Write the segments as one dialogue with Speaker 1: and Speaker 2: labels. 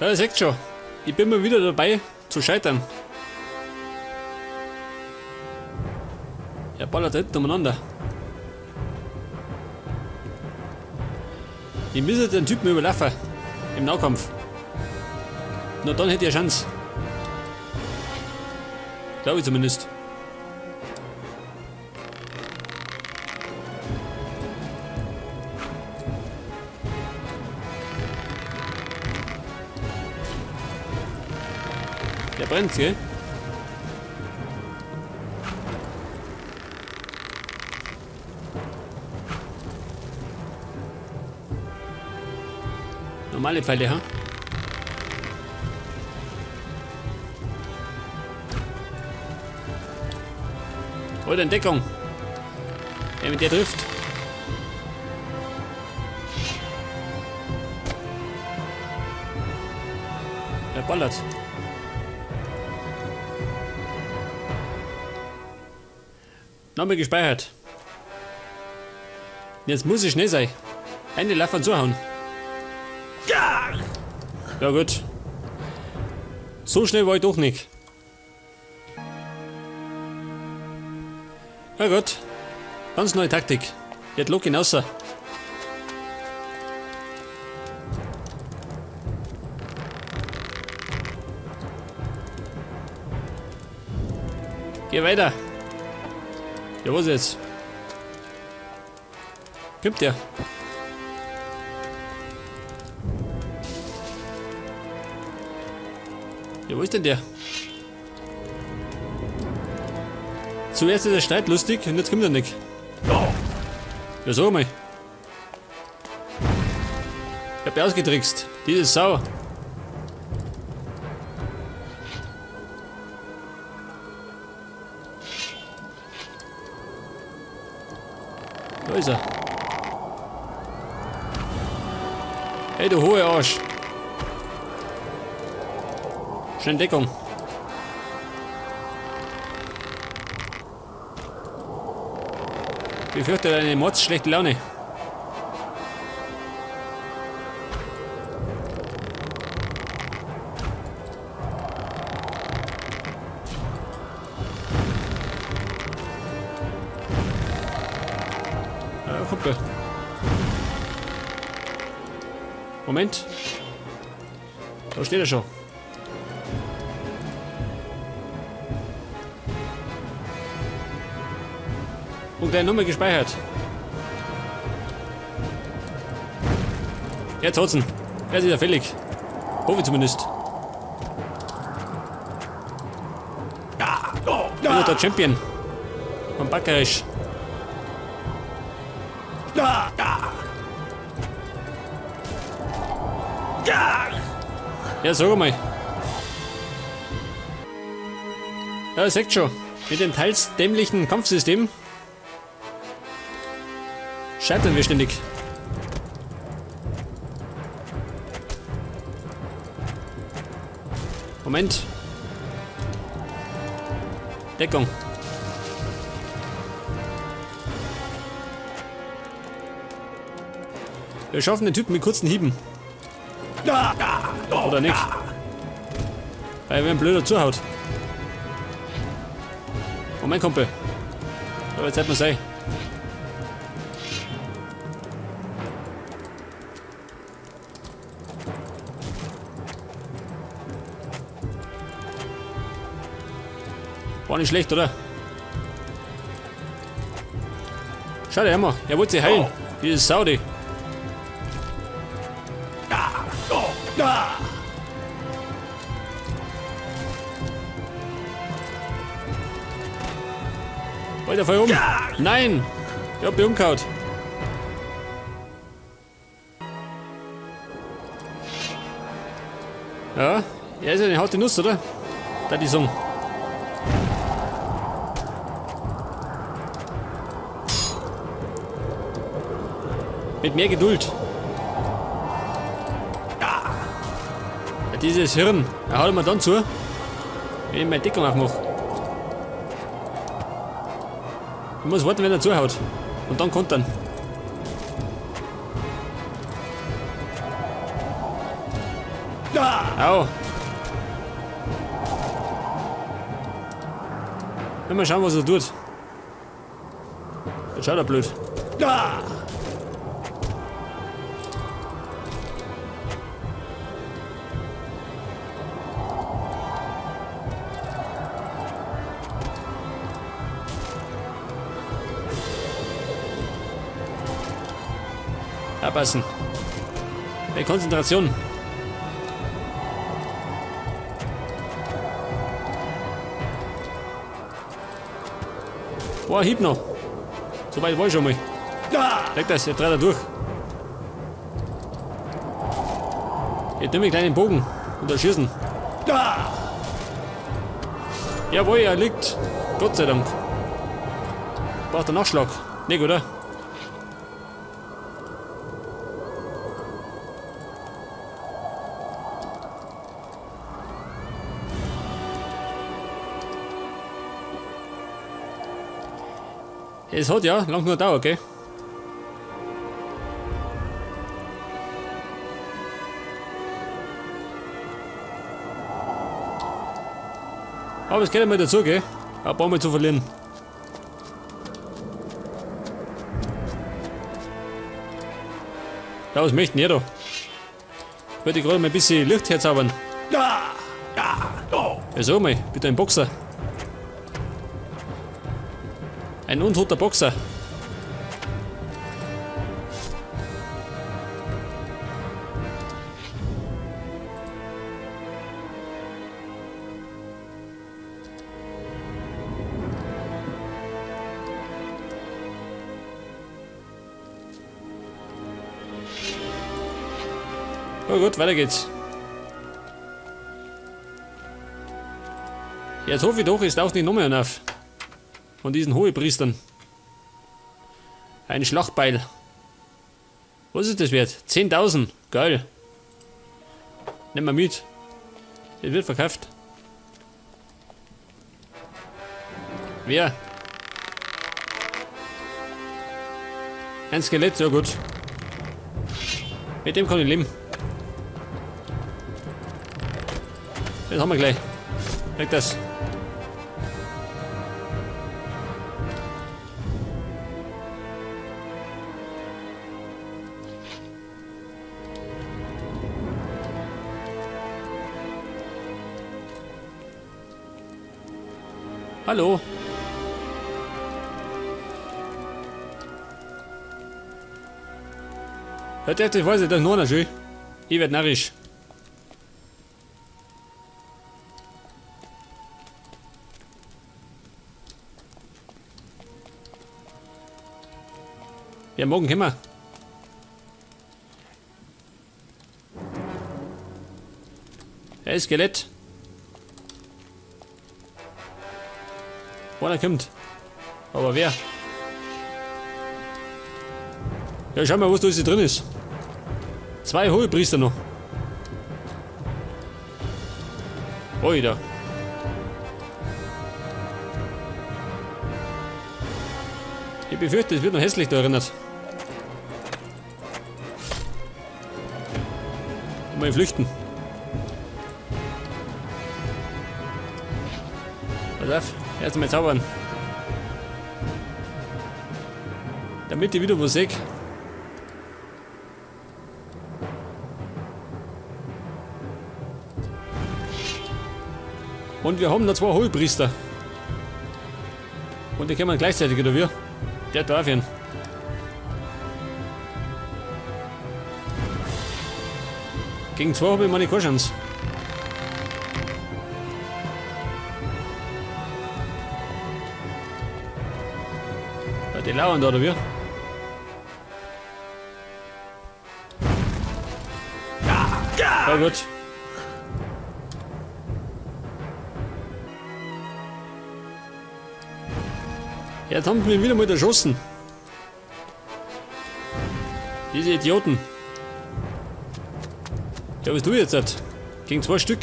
Speaker 1: Ja, ihr seht schon, ich bin mal wieder dabei zu scheitern. Er ballert da hinten umeinander. Ich müsste den Typen überlaufen. Im Nahkampf. Nur dann hätte ich eine Chance. Glaube ich zumindest. Der brennt, gell? Normale Pfeile, ha? Oder Entdeckung. Wer mit der trifft. Er ballert. Nochmal gespeichert. Jetzt muss ich schnell sein. Eine Laffer zuhauen. Ja gut. So schnell war ich doch nicht. Ja gut. Ganz neue Taktik. Jetzt lock ihn raus. Geh weiter. Ja, was jetzt? Kommt der? Ja, wo ist denn der? Zuerst ist er streitlustig und jetzt kommt er nicht. Ja, sag mal. Ich hab ihn ausgetrickst. Diese Sau. Da ist er. Hey, du hohe Arsch. Schnell Deckung. Ich befürchte deine Mods schlechte Laune. Ja, Kumpel. Moment. Da steht er schon. Und deine Nummer gespeichert. Jetzt hat's ihn. Er ist ja fällig. Hoffe ich zumindest. Wieder der Champion. Von Backerisch. Ja, sag mal. Ja, seht schon. Mit dem teils dämlichen Kampfsystem scheitern wir ständig. Moment. Deckung. Wir schaffen den Typen mit kurzen Hieben. Oder nicht? Weil wenn ein blöder zuhaut. Moment, Kumpel. Aber jetzt hätte man sein. War nicht schlecht, oder? Schade, hör mal. Er wollte sich heilen. Diese Saudi. Weiter voll um. Nein! Ich hab mich umgehauen. Ja, er ist ja eine harte Nuss, oder? Da die Song. Mit mehr Geduld. Ja, dieses Hirn, er haut mir dann zu, wenn ich meine Deckung aufmache. Ich muss warten, wenn er zuhaut. Und dann kontern. Au. Mal schauen, was er tut. Das schaut er blöd. Abpassen. Mehr Konzentration. Boah, Hieb noch. So weit war ich schon mal. Leg das, jetzt dreht er durch. Jetzt nehme ich einen kleinen Bogen und erschießen. Jawohl, er liegt. Gott sei Dank. Braucht er Nachschlag? Nicht, oder? Es hat ja lang nur dauert, gell? Aber es geht einmal dazu, gell? Ein paar Mal zu verlieren. Ja, was möchten ihr da? Wollte ich gerade mal ein bisschen Licht herzaubern. Ja, so mal, bitte ein Boxer. Ein untoter Boxer. Oh gut, weiter geht's. Jetzt hoffe ich doch, es taucht nicht nochmal auf. Von diesen Hohepriestern. Ein Schlachtbeil. Was ist das wert? 10.000. Geil. Nehmen wir mit. Das wird verkauft. Wer? Ein Skelett, ja gut. Mit dem kann ich leben. Das haben wir gleich. Leg das. Hallo. Ja, das weiß ich, das ist noch schön. Ich werd narrisch. Ja, morgen kommen wir. Hey, Skelett. Einer kommt. Aber wer? Ja, schau mal, was da alles drin ist. 2 Hohepriester noch. Oida. Ich befürchte, es wird noch hässlich da erinnert. Mal flüchten. Pass auf, erst einmal zaubern. Damit ich wieder was seh. Und wir haben noch 2 Hohepriester. Und die kommen gleichzeitig, oder wie? Der darf ihn. Gegen 2 habe ich meine keine Chance. Ja, die lauern da, oder wie? Ja, gut. Jetzt haben sie mich wieder mal erschossen. Diese Idioten. Ja, was tue ich jetzt? Gegen 2 Stück.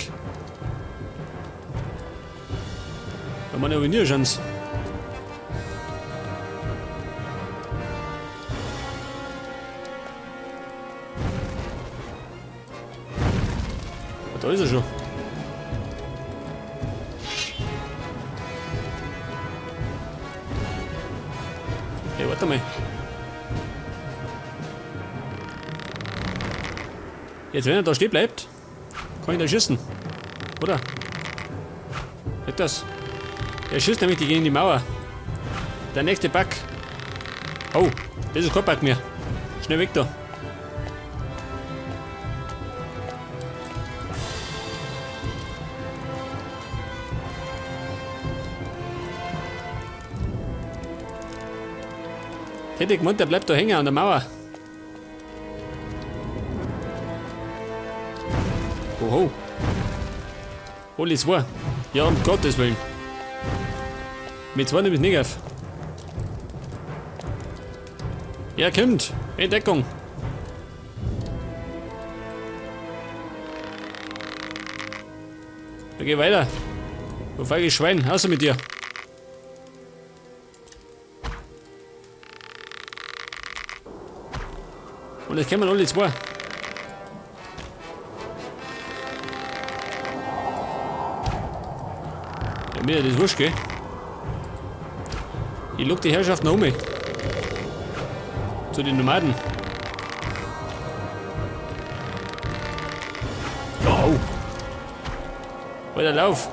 Speaker 1: Da haben wir aber nie eine Chance. Da ist er schon. Hey, warte mal. Jetzt, wenn er da stehen bleibt, kann ich da schießen. Oder? Nicht das. Er schießt nämlich die gegen die Mauer. Der nächste Bug. Oh, das ist kein Bug mehr. Schnell weg da. Hätte ich gemeint, der bleibt da hängen an der Mauer. Oho. Alle zwei. Ja, um Gottes Willen. Mit zwei nehme ich nicht auf. Er kommt. In Deckung. Da geh weiter. Du feiges Schwein. Außer mit dir. Und jetzt kommen alle zwei. Ja, mir das wurscht, gell? Ich lock die Herrschaft noch um. Zu den Nomaden. Oh. Weiter Lauf.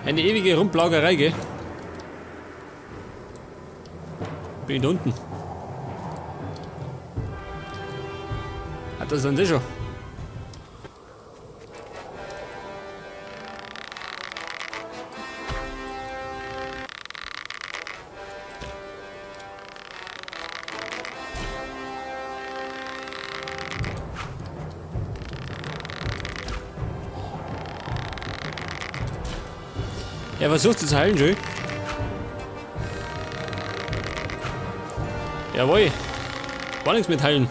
Speaker 1: Eine ewige Rumplagerei, gell? Bin ich da unten? Hat das dann sicher? Er versucht zu heilen, schön. Jawohl. War nichts mit heilen.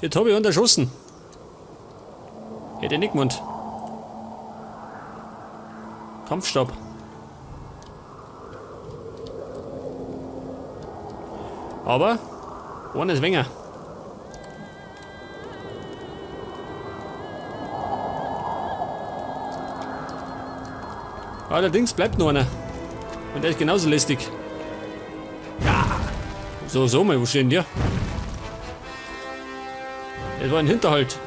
Speaker 1: Jetzt hab ich einen erschossen. Hätte ich nicht gemeint. Kampfstab. Aber einer ist weniger. Allerdings bleibt noch einer. Und der ist genauso lästig. Ja. So, so mal, wo steht denn der? Das war ein Hinterhalt.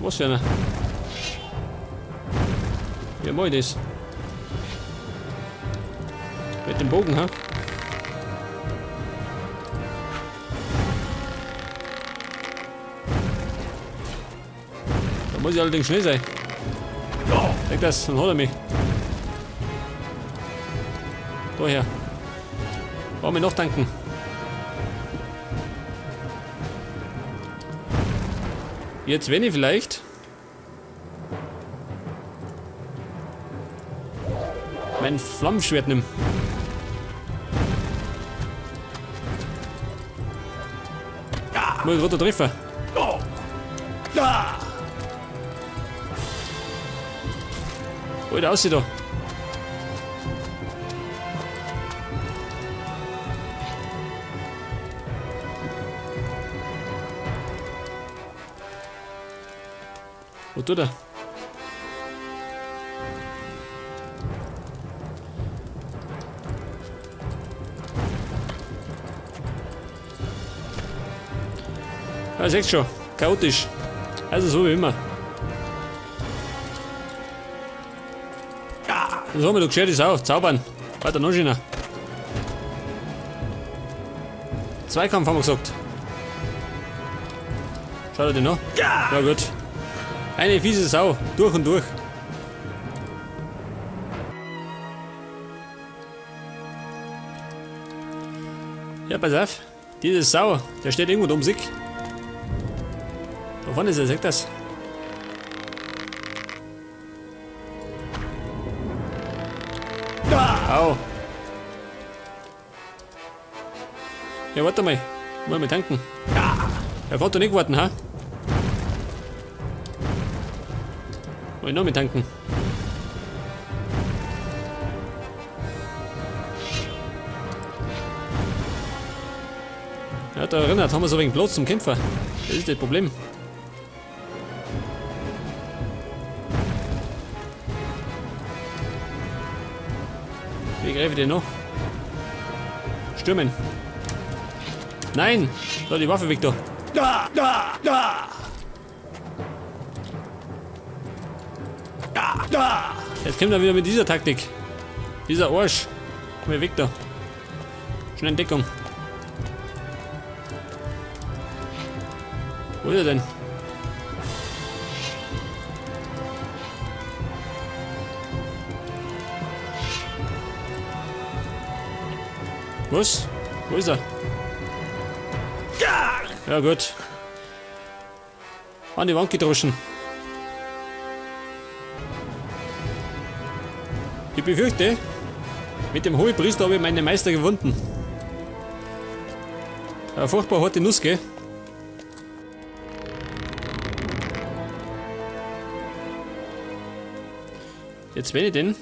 Speaker 1: Was für einer? Wie mach ich das? Mit dem Bogen, ha? Da muss ich allerdings schnell sein. Ja, weg das, dann hat er mich. Daher. Brauchen wir noch tanken. Jetzt, wenn ich vielleicht mein Flammenschwert nimm. Ja. Muss ich gerade treffen. Ja. Alter, aussieht da. Wo tut er? Ja, seht schon, chaotisch. Also so wie immer. Ja, das haben wir doch gescheit, ist auch. Zaubern. Weiter noch schöner. Zweikampf haben wir gesagt. Schaut er den noch? Ja! Ja gut. Eine fiese Sau. Durch und durch. Ja, pass auf. Diese Sau, der steht irgendwo da um sich. Da vorne ist er, sagt das. Au. Ja, warte mal. Muss mal tanken. Er konnte nicht warten, ha? Wollen noch mit tanken. Ja, da erinnert, haben wir so wenig Platz zum Kämpfen. Das ist das Problem. Wie greife ich den noch? Stürmen. Nein! Da, die Waffe weg da.
Speaker 2: Da, da, da. Da, da.
Speaker 1: Jetzt kommt er wieder mit dieser Taktik. Dieser Arsch. Komm hier weg da. Schnell in Deckung. Wo ist er denn? Was? Wo ist er? Ja gut. An die Wand gedroschen. Ich befürchte, mit dem Hohepriester habe ich meine Meister gewunden. Eine furchtbar harte Nuss, gell? Jetzt wenn ich den.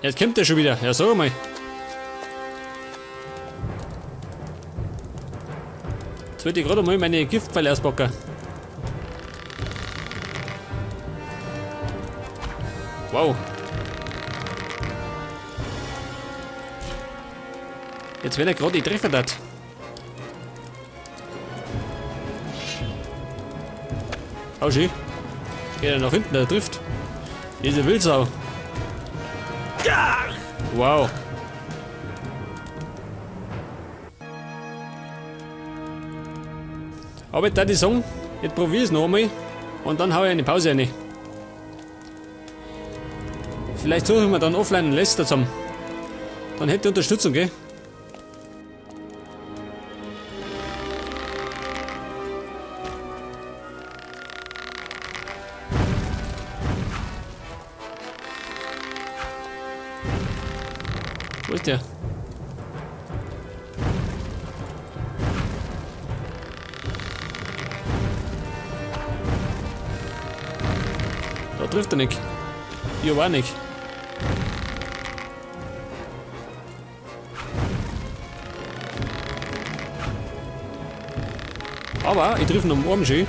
Speaker 1: Jetzt kommt er schon wieder. Ja, sag mal. Jetzt wollte ich gerade mal meine Giftpfeile auspacken. Wow. Jetzt wenn er gerade die Treffer hat. Oh, schön. Geht er nach hinten, der trifft. Diese Wildsau. Wow. Aber jetzt da die sagen, jetzt probier ich's noch einmal und dann hau ich eine Pause rein. Vielleicht suchen wir dann offline einen Lester zusammen. Dann hätte ich Unterstützung, gell? Wo ist der? Da trifft er nicht. Hier war nicht. Aber ich treffe ihn am Arm schön.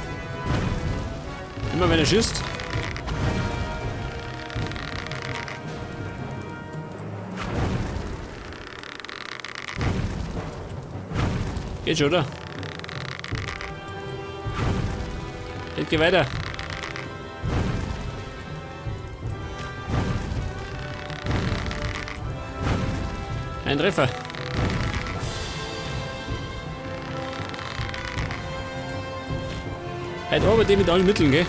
Speaker 1: Immer wenn er schießt. Geht schon, oder? Jetzt geh weiter. Ein Treffer. Heute arbeite ich mit allen Mitteln, gell?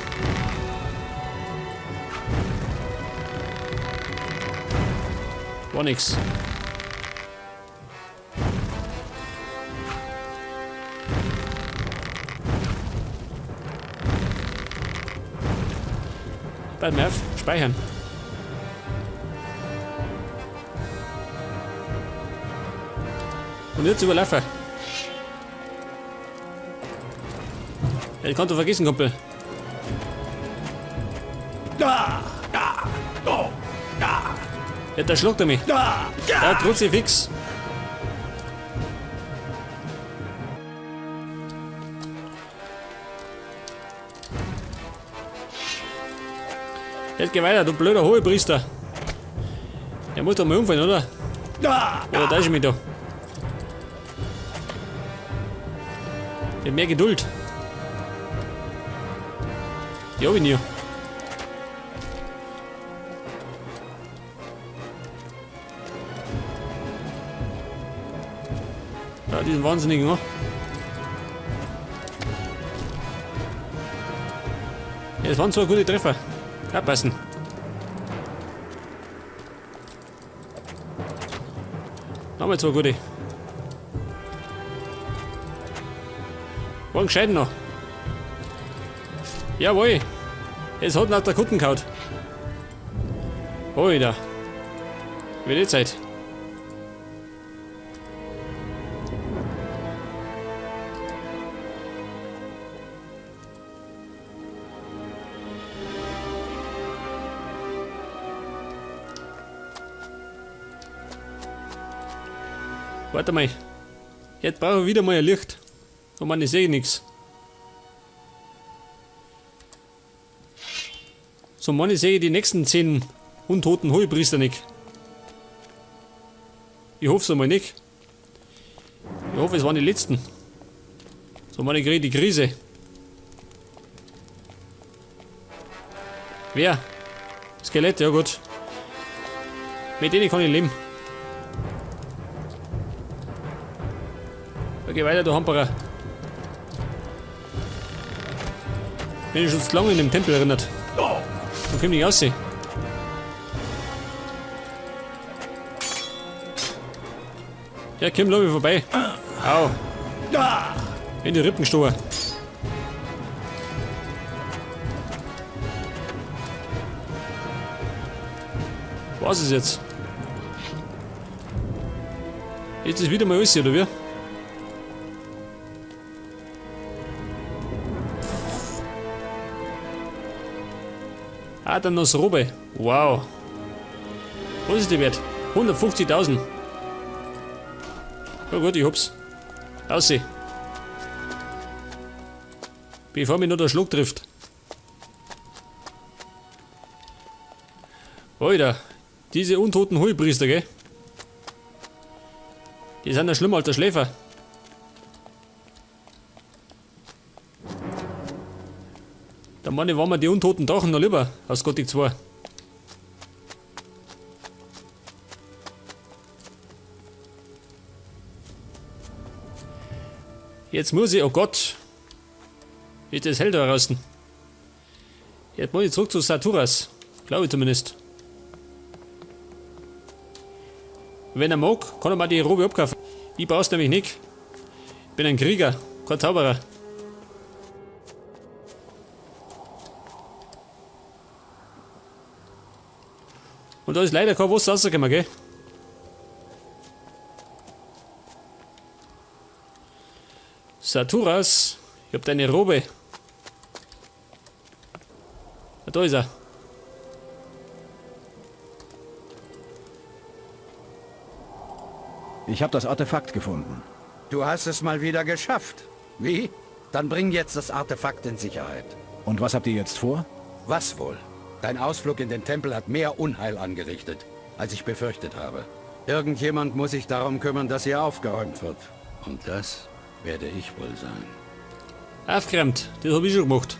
Speaker 1: War nix. Bald mehr auf. Speichern. Und jetzt überlaufen. Ja, ich konnte vergessen, Kumpel.
Speaker 2: Da, da, oh, da,
Speaker 1: Ja, da schlägt er mich.
Speaker 2: da,
Speaker 1: Ja,
Speaker 2: da.
Speaker 1: Kruzifix. Jetzt geh weiter, du blöder Hohepriester. Der muss doch mal umfallen, oder?
Speaker 2: Da,
Speaker 1: Oder täusche ich mich da? Mit mehr Geduld. Die hab ich nie. Ja, diesen Wahnsinnigen, ne? Ja, das waren zwar gute Treffer. Ja, passen. Nochmal zwei gute. War gescheit noch. Jawohl. Es hat nach der Kutten gehauen. Oida. Wird eh Zeit. Warte mal. Jetzt brauche ich wieder mal ein Licht. Oh Mann, ich sehe nichts. So, Mann, ich sehe die nächsten 10 untoten Hohepriester nicht. Ich hoffe es einmal nicht. Ich hoffe, es waren die letzten. So, Mann, ich kriege die Krise. Wer? Skelett, ja gut. Mit denen kann ich leben. Okay, weiter, du Hamperer. Bin ich schon zu lange in dem Tempel erinnert. Da komm ich nicht raus. Ja, komm, lass mich vorbei. Au. In die Rippen gestochen. Was ist jetzt? Jetzt ist wieder mal alles, oder wie? Ah, dann noch das Robe. Wow. Was ist die wert? 150.000. Ja gut, ich hab's. Ausseh. Bevor mich noch der Schluck trifft. Alter, diese untoten Hohepriester, gell? Die sind ja schlimm, alter Schläfer. Da meine ich, waren wir die untoten Drachen noch lieber, aus Gothic 2. Jetzt muss ich, oh Gott, ist das hell da draußen. Jetzt muss ich zurück zu Saturas, glaube ich zumindest. Wenn er mag, kann er mal die Robe abkaufen. Ich brauch's nämlich nicht. Ich bin ein Krieger, kein Zauberer. Und da ist leider kein Wasser rausgekommen, gell? Saturas, ich hab deine Robe. Ah, da ist er.
Speaker 2: Ich habe das Artefakt gefunden.
Speaker 3: Du hast es mal wieder geschafft. Wie? Dann bring jetzt das Artefakt in Sicherheit.
Speaker 2: Und was habt ihr jetzt vor?
Speaker 3: Was wohl? Dein Ausflug in den Tempel hat mehr Unheil angerichtet, als ich befürchtet habe. Irgendjemand muss sich darum kümmern, dass hier aufgeräumt wird. Und das werde ich wohl sein.
Speaker 1: Aufgeräumt, das hab ich schon gemacht.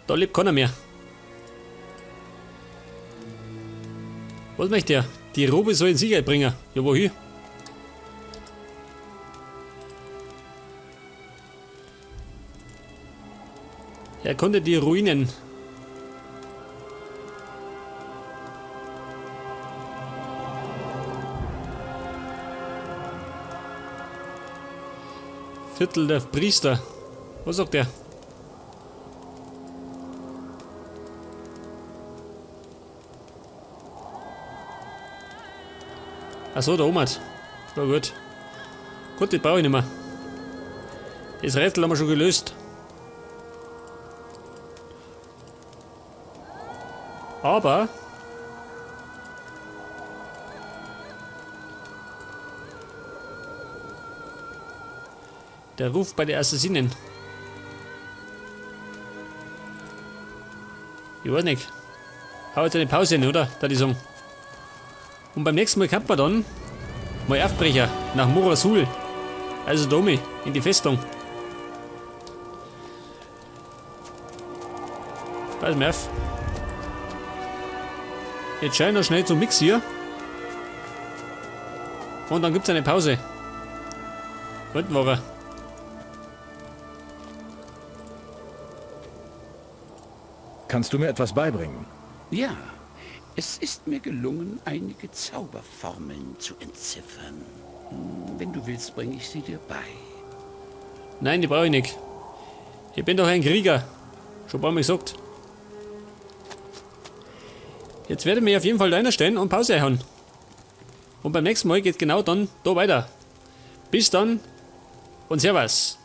Speaker 1: Da lebt keiner mehr. Was möchte er? Die Robe soll in Sicherheit bringen. Ja, wohin? Er konnte die Ruinen. Viertel der Priester. Was sagt er? Achso, da oben hat. Na gut. Gut, das brauche ich nicht mehr. Das Rätsel haben wir schon gelöst. Aber der Ruf bei den Assassinen. Ich weiß nicht. Hau jetzt eine Pause hin, oder? Da die sagen. Und beim nächsten Mal kommt man dann mal Aufbrecher nach Mora Sul. Also Domi, in die Festung. Pass mir auf. Jetzt schau ich noch schnell zum Mix hier. Und dann gibt's eine Pause. Unten war er.
Speaker 2: Kannst du mir etwas beibringen?
Speaker 4: Ja, es ist mir gelungen, einige Zauberformeln zu entziffern. Wenn du willst, bringe ich sie dir bei.
Speaker 1: Nein, die brauche ich nicht. Ich bin doch ein Krieger. Schon ein paar Mal gesagt. Jetzt werde ich mich auf jeden Fall da reinstellen und Pause einhauen. Und beim nächsten Mal geht genau dann da weiter. Bis dann und Servus.